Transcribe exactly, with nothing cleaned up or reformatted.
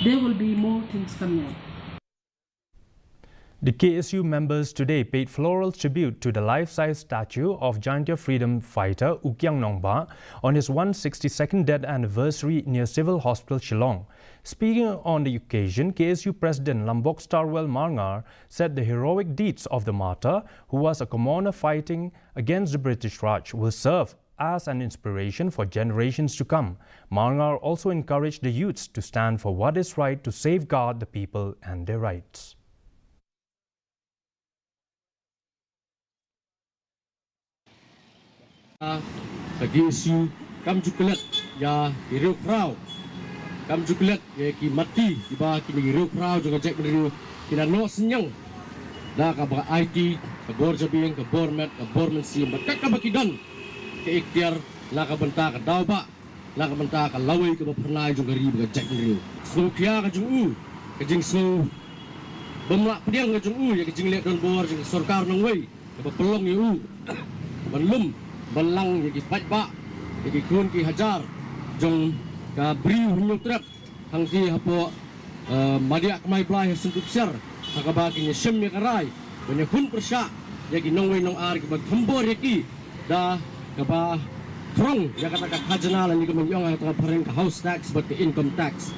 There will be more things coming up. The K S U members today paid floral tribute to the life-size statue of Jaintia freedom fighter U Kiang Nangbah on his one sixty-second death anniversary near Civil Hospital Shillong. Speaking on the occasion, K S U President Lambok Starwell Marngar said the heroic deeds of the martyr, who was a commoner fighting against the British Raj, will serve as an inspiration for generations to come. Marngar also encouraged the youths to stand for what is right to safeguard the people and their rights. Ka K S U kam ju klet ïa ki riewkhraw, kam ju klet ïa ki mati kiba kine ki riewkhraw jong ka jaitbynriew ki la noh synñiang da kaba aiti, ka bor jabieng, ka bor met, ka bor mynsiem bad kat kaba ki don ka iktiar na ka bynta ka daw bah, na ka bynta ka lawei kaba phyrnai jong ka ri bad ka jaitbynriew. Sngewkhia ka jong u, ka jingsngew bym lah pdiang ka jong u ïa ka jingleh donbor jong ka sorkar nongwei kaba pynlong ïa u ban lum ban lang ïa ki paidbah, ïa ki khun ki hajar jong ka Bri u Hynñiewtrep hangtei hapoh, eh, Madiahkmai Blai ha Synduh Ksiar, ha kaba kin ïashim ïa ka rai ban ïakhun pyrshah ïa ki nongwei nongar kiba thombor ïa ki da kaba khrong ïa kata ka khajna lane kaba ïong ha kata ka phareng ka house tax bad ka income tax.